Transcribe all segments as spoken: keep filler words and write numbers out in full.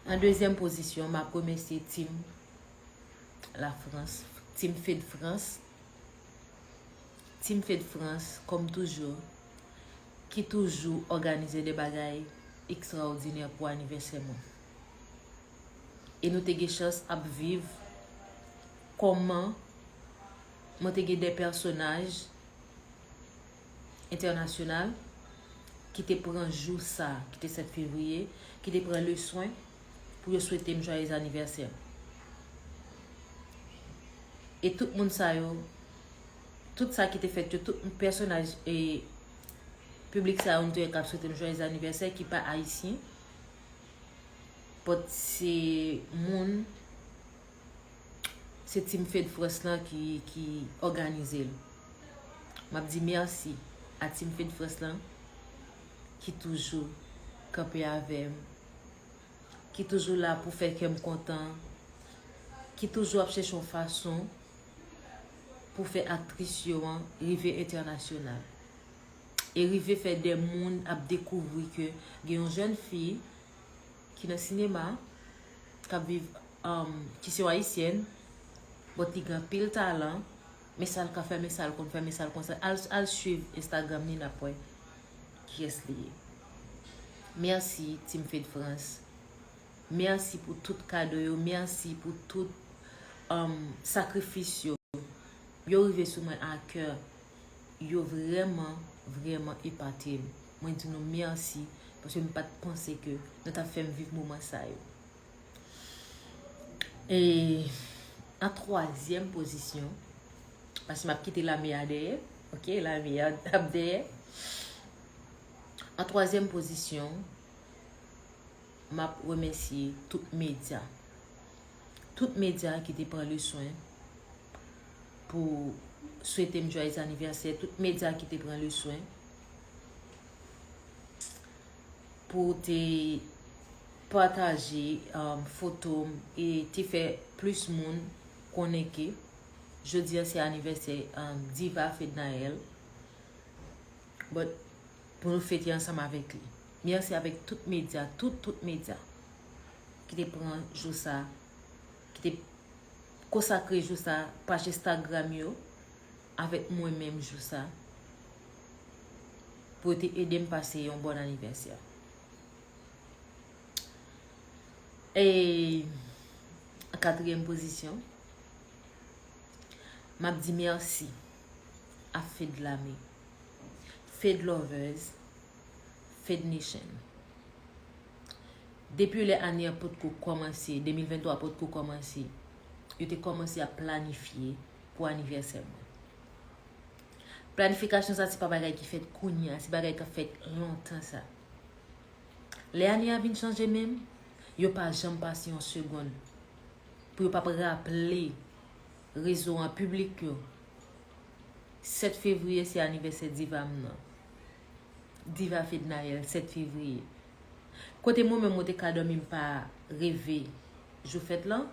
An dezyèm pozisyon, m ap remèsye Team Lafrans, Team Fed Frans, Team Fed Frans, kòm toujou, ki toujou òganize de bagay ekstraòdinè pou anivèsè mwen. E nou te gen chans ap viv kòman mwen te gen de pèsonaj entènasyonal ki te pran jou sa, ki te sèt fevriye, ki te pran le swen pou yo swete m joyeux anniversaire. E tout moun sa yo, tout sa ki te fèt yo, tout pèsonaj e piblik sa yo, nou te wè k ap swete m joyeux anniversaire, ki pa ayisyen. But se moun, se Team Fed Frans lan ki, ki òganize l. M ap di mèsi a Team Fed Frans lan ki toujou kanpe avè m, ki toujou la pou fè kè m kontan, ki toujou ap chèche yon fason pou fè aktris yo an rive entènasyonal. E rive fè de moun ap dekouvri ke gen yon jèn fi ki nan sinema, k ap viv, um, ki se yon ayisyèn, but li gen anpil talan, men sa l ka fè, men sa l konn fè, men sa l konn fè. Al, al swiv Instagram li, n ap wè kiyès li ye. Mèsi, Team Fed Frans. Mèsi pou tout kado yo. Mèsi pou tout, um, sakrifis yo. Yo rive sou mwen a kè. Yo vrèman, vrèman epate m. Mwen di nou mèsi, paske m pa t panse ke nou t ap fè m viv moman sa yo. E an twazyèm pozisyon, paske m ap kite lame a dèyè, oke, lame a ap dèyè. An twazyèm pozisyon, m ap remèsye tout medya. Tout medya ki te pran le swen pou swete m joyeux anniversaire, tout medya ki te pran le swen pou te pataje, um, foto m e te fè plis moun konnen ke jodi a se anivèsè, um, Diva Fednaelle. But pou nou fete ansanm avèk li. Mèsi avèk tout medya, tout, tout medya ki te pran jou sa, ki te konsakre jou sa, paj Instagram yo, avèk mwen menm jou sa, pou yo te ede m pase yon bon anivèsè. E an katriyèm pozisyon, m ap di mèsi a Fed Lame, Fed Lovers, Fed Nation. Depi lè ane an potko kòmanse, de mil venntwa potko kòmanse, yo te kòmanse ap planifye pou anivèsè mwen. Planifikasyon sa se pa bagay ki fèt kounye a, se bagay k ap fèt lontan sa. Lè ane a vin chanje menm, yo pa janm pase yon segonn pou yo p ap raple rezo an, piblik yo. Sèt fevriye se anivèsè Diva m nan. Diva Fednaelle, sèt fevriye. Kote mwen menm mwen te ka dòmi m pa reve jou fèt lan,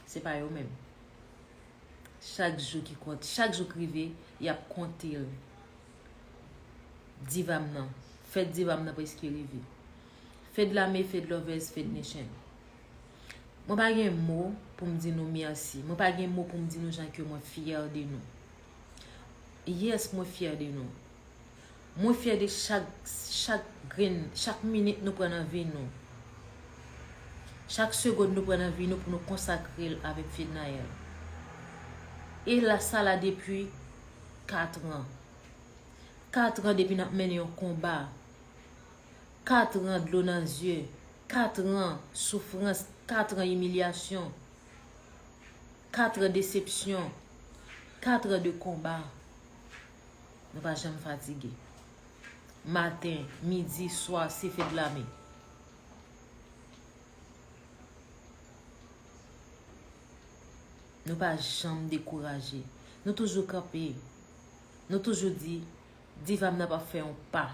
se pa yo menm. Chak jou ki kont, chak jou k rive, y ap konte l. Diva m nan, fèt Diva m nan prèske rive. Fed Lame, Fed Lovers, Fed Nation. Mwen pa gen mo pou m di nou mèsi. Mwen pa gen mo pou m di nou jan ke mwen fyè de nou. Yes, mwen fyè de nou. Mwen fyè de chak, chak grenn, chak minit nou pran nan vi nou. Chak segonn nou pran nan vi nou pou nou konsakre l avèk Fednaelle. E la, sa la depi kat an. Kat an depi n ap mennen yon konba. Kat an dlo nan zye. Kat an soufrans. Kat an imilyasyon. Kat an desepsyon. Kat an de konba. Nou pa janm fatige. Maten, midi, swa, se Fed Lame. Nou pa janm dekouraje. Nou toujou kanpe. Nou toujou di, Diva m nan p ap fè yon pa.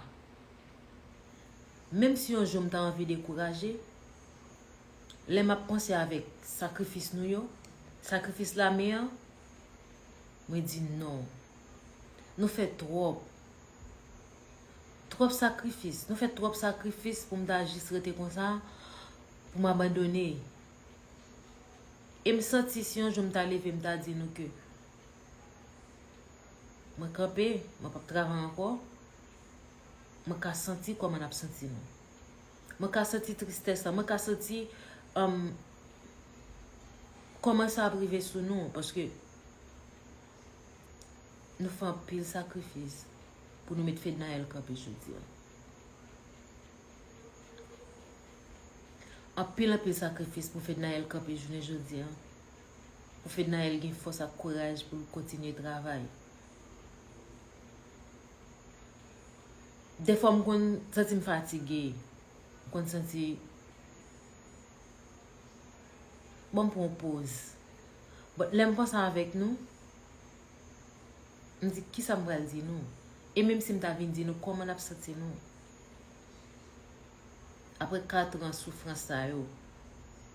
Menm si yon jou m ta anvi dekouraje, lè m ap panse avèk sakrifis nou yo, sakrifis lame an, mwen di non. Nou fè twòp. Twòp sakrifis. Nou fè twòp sakrifis pou m ta jis rete konsa. pou m abandone. E m santi si yon jou m ta leve, m ta di nou ke mwen kanpe, mwen p ap travay ankò, mwen ka santi kòman n ap santi nou. Mwen ka santi tristès la, mwen ka santi, um, kòman sa ap rive sou nou, paske nou fè anpil sakrifis pou nou met Fednaelle kanpe jodi a. Anpil, anpil sakrifis pou Fednaelle kanpe jounen jodi a. Pou Fednaelle gen fòs ak kouraj pou l kontinye travay. Dèfwa m konn santi m fatige. M konn santi, bon, m pran yon poz. But lè m panse avèk nou, m di, kisa m pral di nou? E menm si m ta vin di nou, kòman n ap santi nou? Apre katran soufrans sa yo,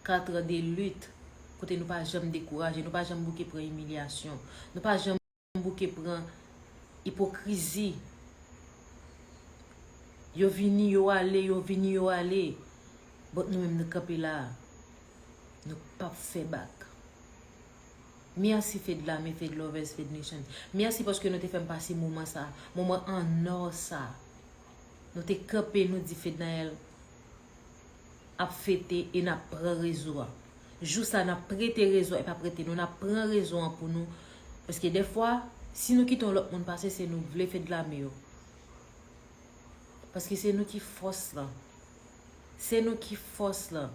katran de lit, kote nou pa janm dekouraje, nou pa janm bouke pran imilyasyon, nou pa janm bouke pran ipokrizi. Yo vini, yo ale, yo vini, yo ale. But nou menm nou kanpe la. Nou p ap fè bak. Mèsi Fed Lame, Fed Lovers, Fed Nation. Mèsi paske nou te fè m pase moman sa, moman an nò sa. Nou te kanpe, nou di Fednaelle ap fete e n ap pran rezo a. Jou sa n ap prete rezo a, e pa prete nou, n ap pran rezo an pou nou. Paske dèfwa, si nou kite yon lòt moun pase, se nou k vle Fed Lame yo. Paske se nou ki fòs lan. Se nou ki fòs lan.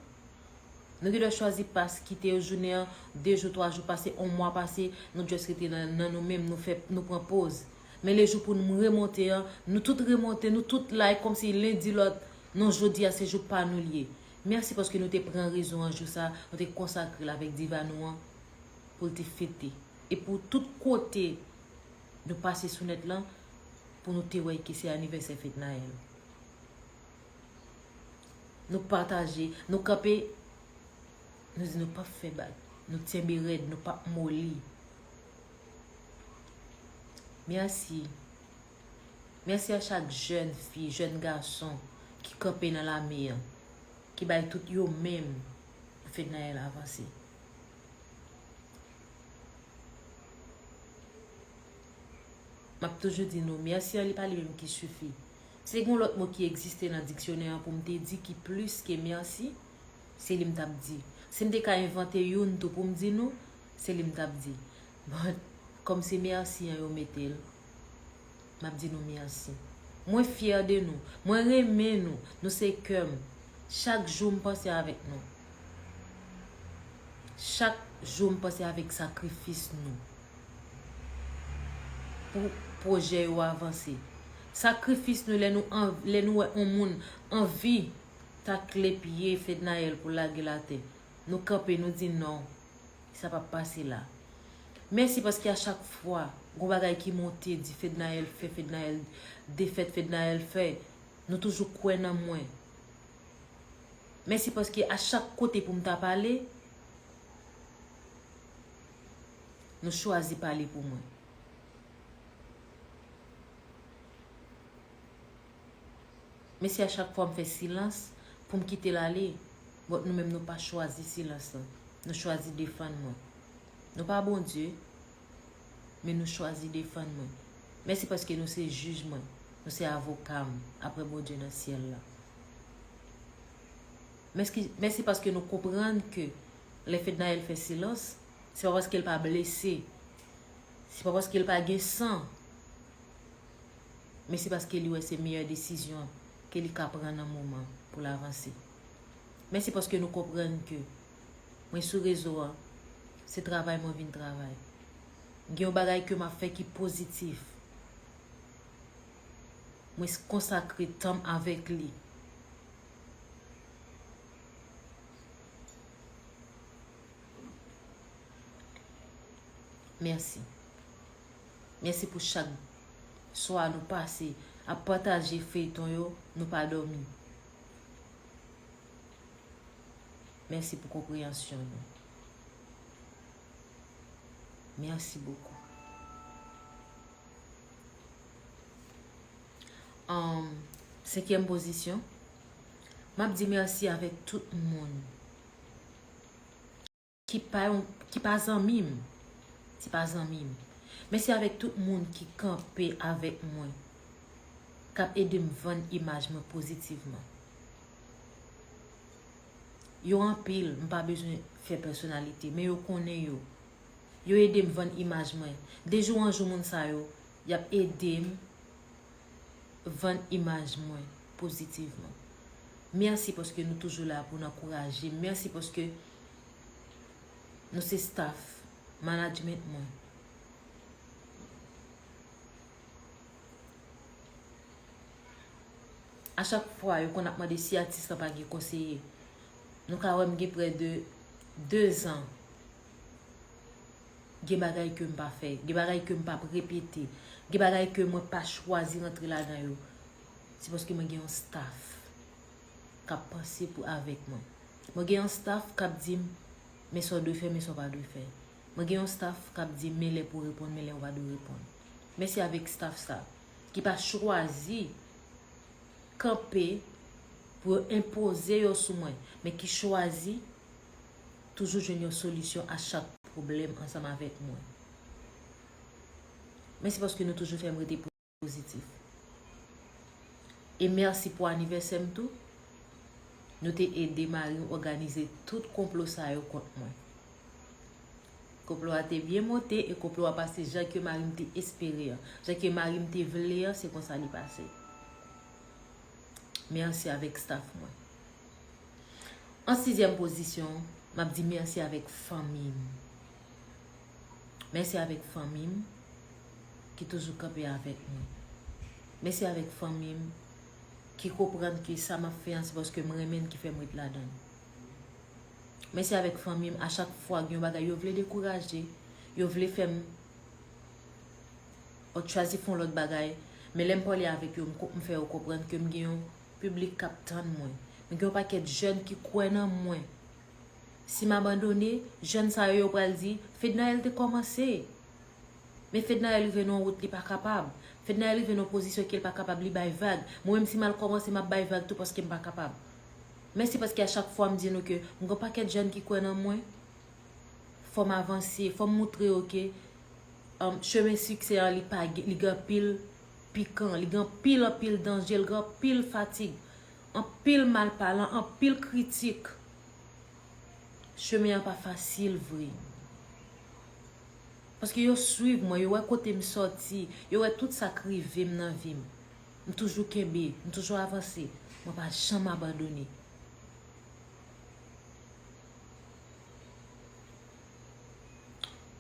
Nou gendwa chwazi pas, kite yo jounen an, de jou, twa jou pase, yon mwa pase, nou just rete nan, nan nou menm, nou fè, nou pran poz. Men le jou pou nou remonte an, nou tout remonte, nou tout la, e kòmsi len di lòt, non, jodi a se jou pa nou l ye. Mèsi paske nou te pran rezo an jou sa, nou te konsakre l avèk diva nou an, pou l te fete. E pou tout kote nou pase sou nèt lan, pou nou te wè ke se anivèsè Fednaelle. Nou pataje, nou kanpe, nou di nou p ap fè bak. Nou tyenbe rèd, nou p ap moli. Mèsi. Mèsi a chak jèn fi, jèn gason ki kanpe nan lame an, ki bay tout yo menm pou Fednaelle avanse. M ap toujou di nou, mèsi an, li pa li menm ki sifi. Si te gen yon lòt mo ki egziste nan diksyonè an pou m te di ki plis ke mèsi, se li m t ap di. Si m te ka envante youn tou pou m di nou, se li m t ap di. But, kòm se mèsi an yo mete l, m ap di nou mèsi. Mwen fyè de nou. Mwen renmen nou. Nou se kè m. Chak jou m panse avèk nou. Chak jou m panse avèk sakrifis nou pou pwojè yo avanse. Sakrifis nou lè nou an, lè nou wè yon moun anvi takle pye Fednaelle pou lage l atè. Nou kanpe, nou di non, sa p ap pase la. Mèsi paske a chak fwa gon bagay ki monte, di Fednaelle fè, Fednaelle defèt, Fednaelle fè, nou toujou kwè nan mwen. Mèsi paske a chak kote pou m ta pale, nou chwazi pale pou mwen. Mèsi a chak fwa m fè silans pou m kite l ale. But nou menm nou pa chwazi silans lan. Nou chwazi defann mwen. Nou pa Bondye, men nou chwazi defann mwen. Mèsi paske nou se jij mwen. Nou se avoka m apre Bondye nan syèl la. Mèsi, mèsi paske nou konprann ke lè Fednaelle fè silans, se pa paske l pa blese. Se pa paske l pa gen san. Men se paske li wè se meyè desizyon ke li ka pran nan moman pou l avanse. Mèsi paske nou konprann ke mwen sou rezo a, se travay mwen vin travay. Gen yon bagay ke m ap fè ki pozitif. Mwen konsakre tan m avèk li. Mèsi. Mèsi pou chak swa nou pase ap pataje feyton yo, nou pa dòmi. Mèsi pou konpreyansyon nou. Mèsi bokou. An senkyèm pozisyon, M ap di mèsi avèk tout moun ki pa yon, ki pa zanmi m. Se pa zanmi m. Mèsi avèk tout moun ki kanpe avèk mwen, k ap ede m vann imaj mwen pozitivman. Yo anpil, m pa bezwen fè pèsonalite, men yo konnen yo. Yo ede m vann imaj mwen. De jou an jou, moun sa yo, y ap ede m vann imaj mwen pozitivman. Mèsi paske nou toujou la pou n ankouraje m. Mèsi paske nou se staff, management mwen. A chak fwa, yo konn ap mande si atis lan pa gen konseye. Nou ka wè m gen prè de de zan. Gen bagay ke m pa fè, gen bagay ke m p ap repete, gen bagay ke mwen pa chwazi rantre ladan yo. Se paske mwen gen yon staff k ap panse pou avèk mwen. Mwen gen yon staff k ap di m, men sa w dwe fè, men sa w pa dwe fè. Mwen gen yon staff k ap di m, men lè pou w reponn, men lè w pa dwe reponn. Mèsi avèk staff sa, ki pa chwazi kanpe pou yo enpoze yo sou mwen, men ki chwazi toujou jwenn yon solisyon a chak pwoblèm ansanm avèk mwen. Mèsi paske nou toujou fè m rete pozitif. E mèsi pou anivèsè m tou. Nou te ede mari m òganize tout konplo sa yo kont mwen. Konplo a te byen monte e konplo a pase jan ke mari m te espere an, jan ke mari m te vle an, se konsa li pase. Mèsi avèk staff mwen. An sizyèm pozisyon, m ap di mèsi avèk fanmi m. Mèsi avèk fanmi m ki toujou kanpe avèk mwen. Mèsi avèk fanmi m ki konprann ke sa m ap fè an, se paske m renmen l ki fè m ret ladan l. Mèsi avèk fanmi m, a chak fwa gen yon bagay yo vle dekouraje, yo vle fè m ot chwazi fè yon lòt bagay, men lè m pale avèk yo, m ko-, m fè yo konprann ke m gen yon piblik k ap tann mwen. M gen yon pakèt jèn ki kwè nan mwen. Si m abandone, jèn sa yo, yo pral di, Fednaelle te kòmanse. Men Fednaelle rive nan yon wout li pa kapab. Fednaelle rive nan yon pozisyon ke l pa kapab, li bay vag. Mwen menm si m al kòmanse, m ap bay vag tou paske m pa kapab. Mèsi paske a chak fwa m di nou ke m gen yon pakèt jèn ki kwè nan mwen. Fò m avanse, fò m moutre yo ke, um, chemen siksè an, li pa gen, li gen anpil pikan, li gen anpil, anpil danje, li gen anpil fatig, anpil malpalan, anpil kritik. Chemen an pa fasil vre. Paske yo swiv mwen, yo wè kote m sòti, yo wè tout sa k rive m nan vi m. M toujou kenbe, m toujou avanse, mwen pa janm abandone.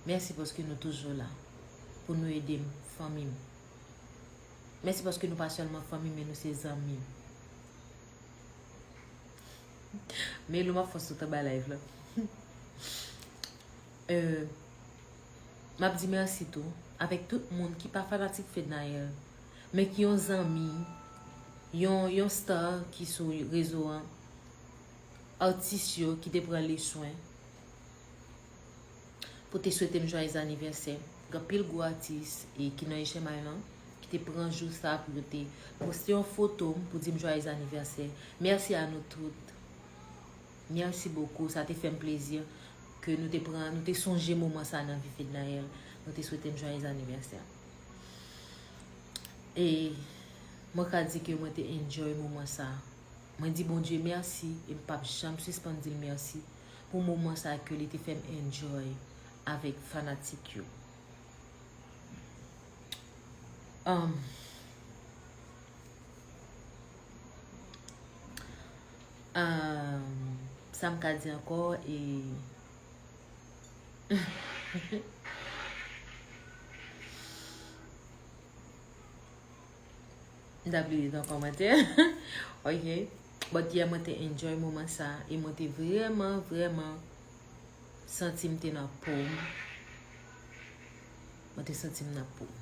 Mèsi paske nou toujou la pou nou ede m, fanmi m. Mèsi paske nou pa sèlman fanmi, men nou se zanmi. Melou, m ap fòs tout anba live la. Euh, m ap di mèsi tou avèk tout moun ki pa fanatik Fednaelle, men ki yon zanmi, yon, yon star ki sou rezo an, atis yo ki te pran le swen pou te swete m jwayez anivèsè. Gen anpil gwo atis e ki nan H M I lan ki te pran jou sa pou yo te poste yon foto m pou di m jwayez anivèsè. Mèsi a nou tout. Mèsi bokou. Sa te fè m plezi ke nou te pran, nou te sonje moman sa nan vi Fednaelle. Nou te swete m jwayez anivèsè. E mwen ka di ke mwen te enjoy moman sa. Mwen di Bondye mèsi e m p ap janm sispann di l mèsi pou moman sa ke li te fè m enjoy avèk fanatik yo. Um, um, sa m ka di ankò e m ta bliye nan kòmantè. Ok. But yeah, mwen te enjoy moman sa e mwen te vrèman, vrèman santi m te nan po m. Mwen te santi m nan po m.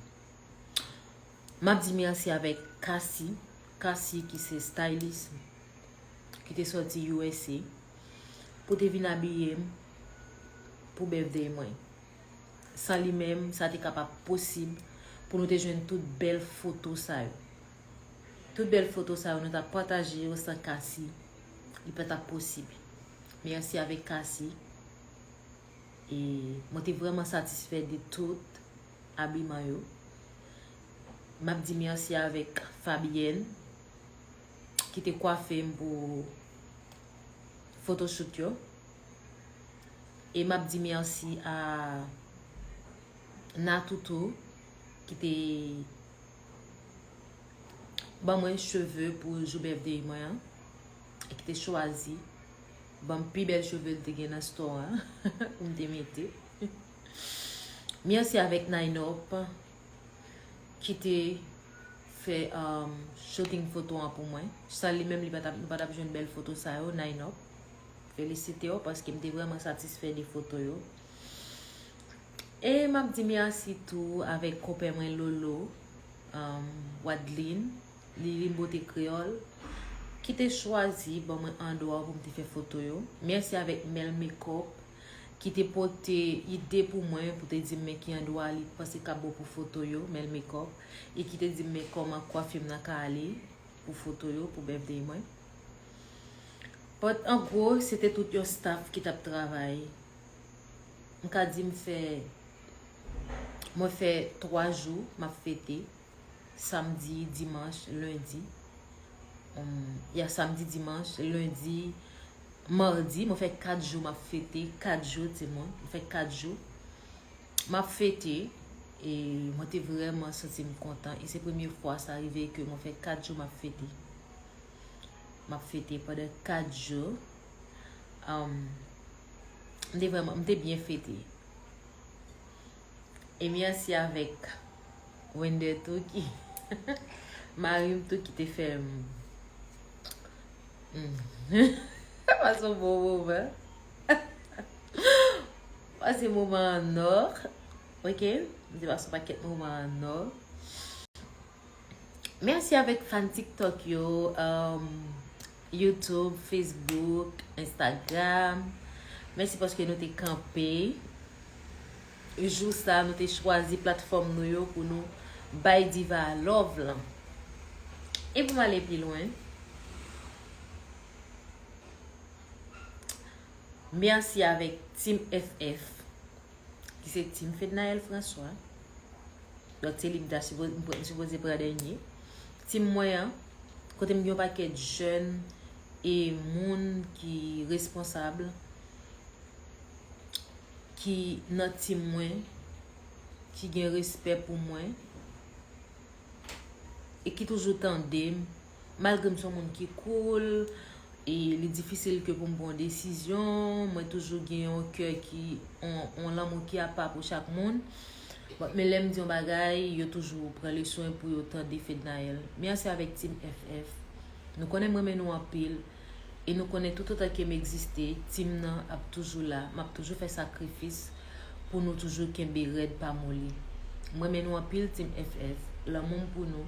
M ap di mèsi avèk Cassie, Cassie ki se stylist ki te sòti U S A pou te vin abiye m pou birthday mwen. San li menm, sa te ka p ap posib pou nou te jwenn tout bèl foto sa yo. Tout bèl foto sa yo, nou t ap pataje yo san Cassie. li pa t ap posib. Mèsi avèk Cassie. E mwen te vrèman satisfè de tout abiman yo. M ap di mèsi avèk Fabienne ki te kwafe m pou photoshoot yo. E m ap di mèsi a Natoutou ki te ban mwen cheve pou jou birthday mwen an. E ki te chwazi ban m pi bèl cheve l te gen nan store an pou m te mete. Mèsi avèk Nainop ki te fè um, shooting foto an pou mwen. San li menm, li pa t ap, nou pa t ap jwenn bèl foto sa yo, Nainop. Felisite w paske m te vrèman satisfè de foto yo. E m ap di mèsi tou avèk konpè mwen Lolo, um, Wadlin, Lilin Bote Kreyòl, ki te chwazi ban mwen andwa pou m te fè foto yo. Mèsi avèk Mel Makeup, ki te pote ide pou mwen, pou te di m men ki andwa li panse k ap bon pou foto yo, Mel Makeup, e ki te di m men kòman kwafi m nan ka ale pou foto yo, pou birthday mwen. But an gwo, se te tout yon staff ki t ap travay. M ka di m fè, mwen fè twa jou m ap fete, samdi, dimanch, lendi. Um, ya samdi, dimanch, lendi, madi, mwen fè kat jou m ap fete, kat jou, timoun, mwen fè kat jou. M ap fete, e mwen te vrèman santi m kontan, e se premye fwa sa rive ke mwen fè kat jou m ap fete. M ap fete pandan kat jou. Um, m te vrèman, m te byen fete. E mèsi avèk Wender tou ki, mari m tou ki te fè m. Mm. Pase yon bon moman. Pase moman an nò. Ok? M te pase yon pakèt moman an nò. Mèsi avèk fan TikTok yo, um, YouTube, Facebook, Instagram. Mèsi paske nou te kanpe jou sa, nou te chwazi platfòm nou yo pou nou bay Diva love lan. E pou m ale pi lwen, mèsi avèk Team F F, ki se Team Fednaelle François. Donk, se li m ta sipo-, m pre-, m sipoze pran dènye. Team mwen an, kote m gen yon pakèt jèn e moun ki responsab, ki nan team mwen, ki gen respè pou mwen, e ki toujou tande m, malgre m se yon moun ki cool, e li difisil ke pou m pran yon desizyon, mwen toujou gen yon kè ki, yon, yon lanmou ki apa pou chak moun. Bon, men lè m di yon bagay, yo toujou pran le swen pou yo tande Fednaelle. Mèsi avèk Team F F. Nou konnen m renmen nou anpil. E nou konnen toutotan ke m egziste, team nan ap toujou la. M ap toujou fè sakrifis pou nou toujou kenbe rèd pa moli. M renmen nou anpil, Team F F. Lanmou m pou nou,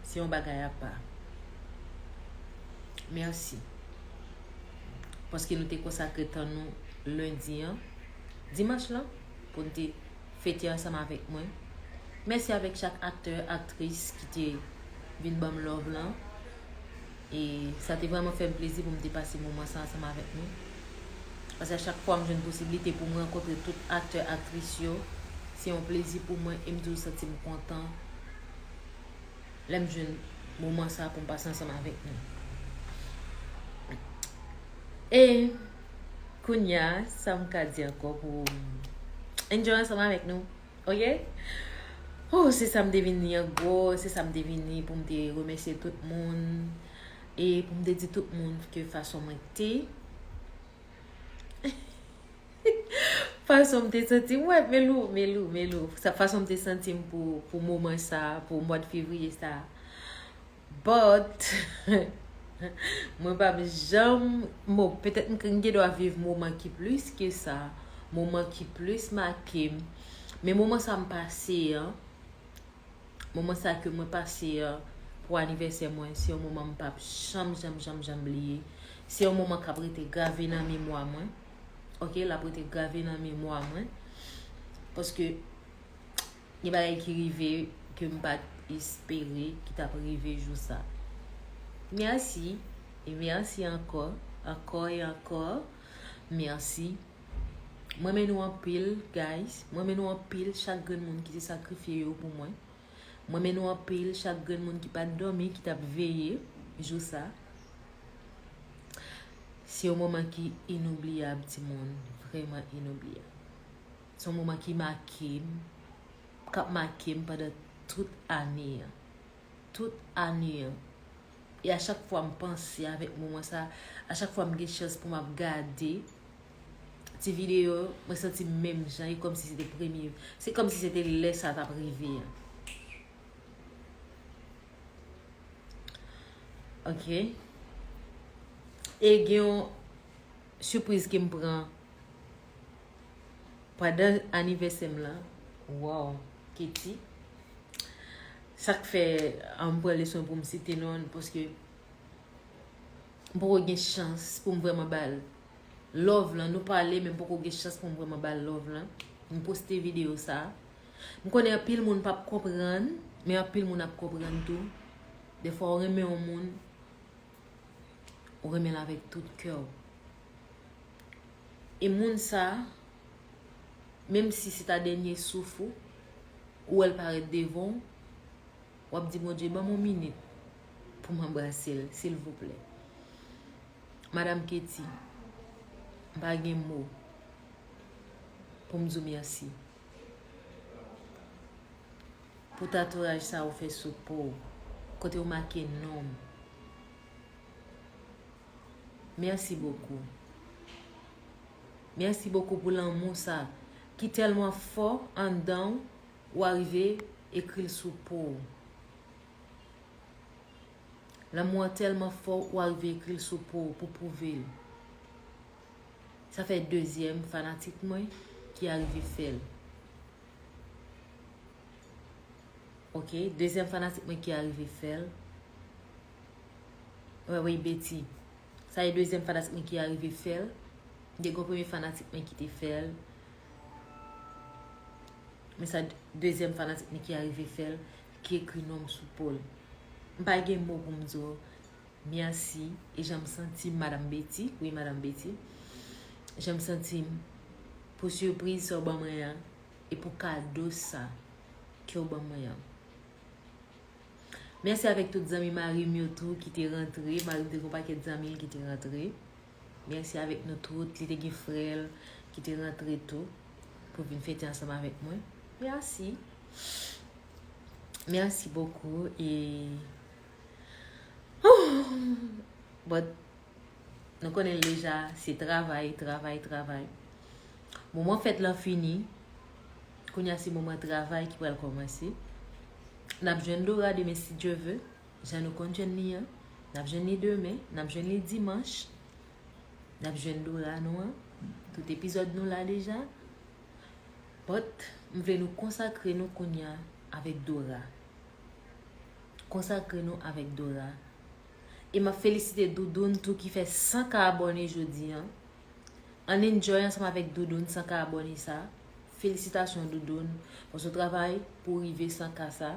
se yon bagay apa. Mèsi. Paske nou te konsakre tan nou lendi an, dimanch lan, pou n te fete ansanm avèk mwen. Mèsi avèk chak aktè, aktris ki te vin ban m love lan. E sa te vrèman fè m plezi pou m te pase moman sa ansanm avèk nou. Paske a chak fwa m jwenn posiblite pou m rankontre tout aktè, aktris yo, se yon plezi pou mwen e m toujou santi m kontan lè m jwenn moman sa pou m pase ansanm avèk nou. E kounye a, sa m ka di ankò pou enjoy ansanm avèk nou, ok? Oh, se sa m te vini an gwo, se sa m te vini pou m te remèsye tout moun e pou m te di tout moun ke fason mwen te fason m te santi m, wè, Melou, Melou, Melou. Sa, fason m te santi m pou, pou moman sa, pou mwa de fevriye sa. But, mwen p ap janm, bon, petèt m, m gen dwa viv moman ki plis ke sa, moman ki plis make m. Men moman sa m pase an, moman sa ke mwen pase an pou anivèsè mwen, se yon moman m p ap janm, janm, janm, janm bliye. Se yon moman k ap rete grave nan memwa mwen. Ok, l ap rete grave nan memwa mwen. Paske gen bagay ki rive ke m pa t espere ki t ap rive jou sa. Mèsi, e mèsi ankò. ankò e ankò. Mèsi. Mwen renmen nou anpil, guys. Mwen renmen nou anpil, chak grenn moun ki te sakrifye yo pou mwen. Mwen renmen nou anpil, chak grenn moun ki pa t dòmi, ki t ap veye jou sa. Se yon moman ki inoubliyab, timoun. Vrèman inoubliyab. Se yon moman ki make m, k ap make m pandan tout ane an. Tout ane an. E a chak fwa m panse avèk moman sa, a chak fwa m gen chans pou m ap gade ti videyo, mwen santi m menm jan, e kòmsi se te premye, se kòmsi se te lè sa t ap rive an. Ok. E gen yon sipriz ke m pran pandan anivèsè m lan. Wow, Katie. Sa k fè, ah, m pran leson pou m site non, paske m poko gen chans pou m vrèman ba l love lan. Nou pale, men m poko gen chans pou m vrèman ba l love lan. M poste videyo sa. M konnen anpil moun p ap konprann, men anpil moun ap konprann tou. Defwa, ou renmen yon moun, ou renmen l avèk tout kè w. E moun sa, menm si se ta dènye souf ou, ou wè l parèt devan w, w ap di, Bondye, ban m yon minit pou m anbrase l, silvouplè. Madam Katie, m pa gen mo pou m di w mèsi pou tatouaj sa ou fè sou po w, kote ou make non m. Merci beaucoup. Merci beaucoup pou lanmou sa ki tèlman fò anndan w, ou arive ekri l sou po w. Lanmou an tèlman fò, ou arive ekri l sou po w pou pwouve l. Sa fè dezyèm fanatik mwen ki arive fè l. Ok, dezyèm fanatik mwen ki arive fè l. Wè, wi, Betty. Sa e dezyèm fanatik mwen ki arive fè l. Te gen yon premye fanatik mwen ki te fè l. Men sa dezyèm fanatik mwen ki arive fè l, ki ekri non m sou po l. M pa gen mo pou m di w mèsi, e jan m santi m, Madam Betty, wi, Madam Betty, jan m santi m pou sipriz sa w ban mwen an, e pou kado sa ke w ban mwen an. Mèsi avèk tout zanmi mari m yo tou ki te rantre. Mari m te gen yon pakèt zanmi l ki te rantre. Mèsi avèk nou tout. Li te gen frè l ki te rantre tou pou vin fete ansanm avèk mwen. Mèsi. Merci beaucoup. E, but, nou konnen l deja, se travay, travay, travay. Moman fèt lan fini. Kounye a se moman travay ki pral kòmanse. N ap jwenn Dora demen si Dye ve. Jan nou konn jwenn li an. N ap jwenn li demen. N ap jwenn li dimanch. N ap jwenn Dora nou an. Tout epizòd nou la deja. But, m vle nou konsakre nou kounye a avèk Dora. Konsakre nou avèk Dora. E m ap felisite Doudoun tou ki fè san K abòne jodi an. Ann enjoy ansanm avèk Doudoun san K abòne sa. Felisitasyon Doudoun. Paske w travay pou w rive san K sa.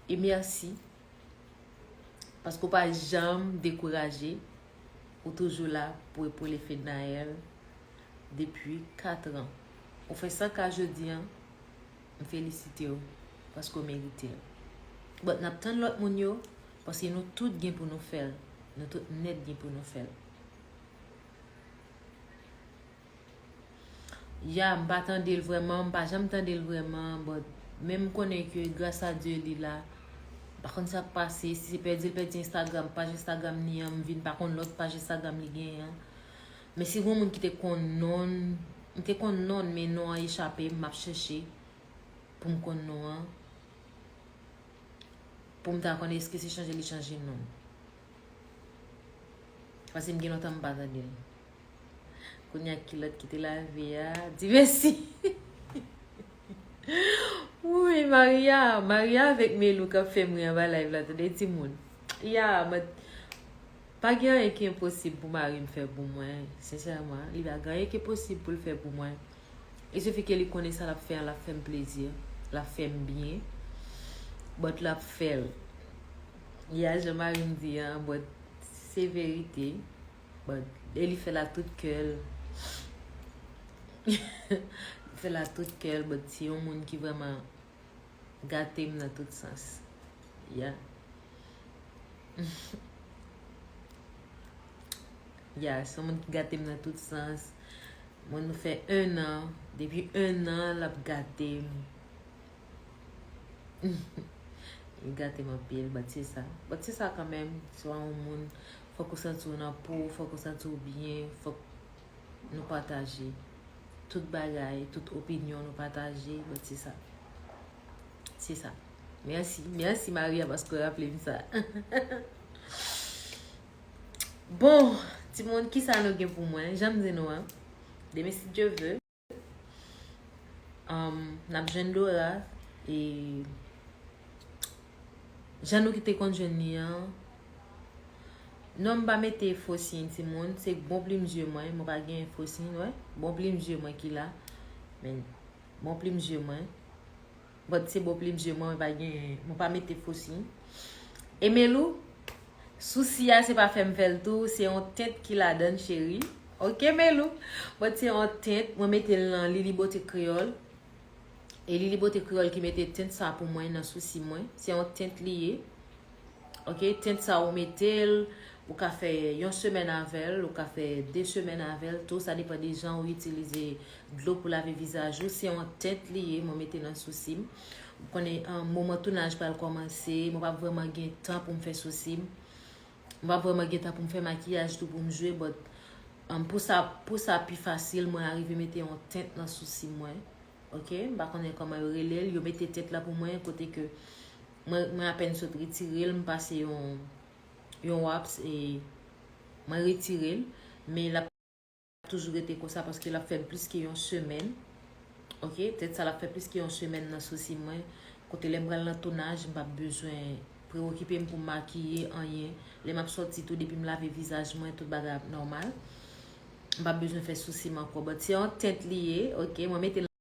E mèsi. Paske w pa janm dekouraje. Ou toujou la pou epole Fednaelle depi kat an. Ou fè san K jodi an, m felisite w paske w merite l. But n ap tann lòt moun yo, paske nou tout gen pou nou fè l. Nou tout nèt gen pou nou fè l. Ya, m pa tande l vrèman, m pa janm tande l vrèman, but men m konnen ke gras a Dye li la. M pa konn sa k pase, si se pèdi l pèdi Instagram, paj Instagram li an, m vin pa konn lòt paj Instagram li genyen an. Men si gen yon moun ki te konn non l, m te konn non l, men non an echape m, m ap chèche pou m konn non an. Pou m ta konn èske se chanje li chanje non. Paske m gen lontan m pa tande l. Kounye a ki lòt ki te lave a, di mèsi. Wi, Maria, Maria avèk Melou k ap fè m ri anba live la, tande timoun. Ya, but pa gen anyen ki enposib pou mari m fè pou mwen, sensèman. Li pa gen anyen ki enposib pou l fè pou mwen. Il suffit ke li konnen sa l ap fè an, l ap fè m plezi, l ap fè m byen. But l ap fè l. Ya, jan mari m di an, but se verite. But, e li fè l ak tout kè l. Li fè l ak tout kè l, but se yon moun ki vrèman gate m nan tout sans. Yeah. Yeah, se yon moun ki gate m nan tout sans. Mwen, nou fè en an. Depi en an, l ap gate m. Li gate m anpil, but se sa. But se sa kanmenm. Se yon moun, fòk ou santi w nan po, fòk ou santi w byen, fòk nou pataje tout bagay, tout opinyon nou pataje, but se sa. Se sa. Mèsi, mèsi Maria paske w raple m sa. Bon, timoun, kisa nou gen pou mwen? Jan m di nou an, demen si Dye vle, um, n ap jwenn Dora e jan nou ki te konn jwenn li an. Non, m pa mete fo siy timoun, se bon plim zye mwen, mwen pa gen fo siy, wè. Bon plim zye mwen ki la. Men, bon plim zye mwen. But se bon plim zye mwen, mwen pa gen, mwen pa mete fo siy. E Melou, sousi a se pa fè m fè l tou, se yon tent ki ladan l, cheri. Ok, Melou? But se yon tent, mwen mete l nan Lili Bote Kreyòl. E Lili Bote Kreyòl ki mete tent sa pou mwen nan sousi mwen. Se yon tent li ye. Ok, tent sa ou mete l, ou ka fè yon semèn avè l, ou ka fè de semèn avè l tou, sa depann de jan ou itilize dlo pou lave vizaj ou. Se yon tent li ye, mwen mete nan sousi m. Ou konnen, ah, moman tounaj pral kòmanse, mwen p ap vrèman gen tan pou m fè sousi m. Mwen p ap vrèman gen tan pou m fè makiyaj tou pou m jwe, but, um, pou sa, pou sa pi fasil, mwen arive mete yon tent nan sousi mwen. Ok, m pa konnen kòman yo rele l. Yo mete tèt la pou mwen, kote ke mwen, mwen apèn sot retire l, m pase yon, yon wax e mwen retire l. Men l ap toujou rete konsa paske l ap fè m plis ke yon semèn. Ok, tèt sa l ap fè plis ke yon semèn nan sousi mwen. Kote lè m pral nan tounaj, m p ap bezwen preokipe m pou m makiye anyen. Lè m ap sòti tou, depi m lave vizaj mwen, tout bagay ap nòmal. M p ap bezwen fè sousi m ankò. But se yon tèt li ye, ok, mwen mete l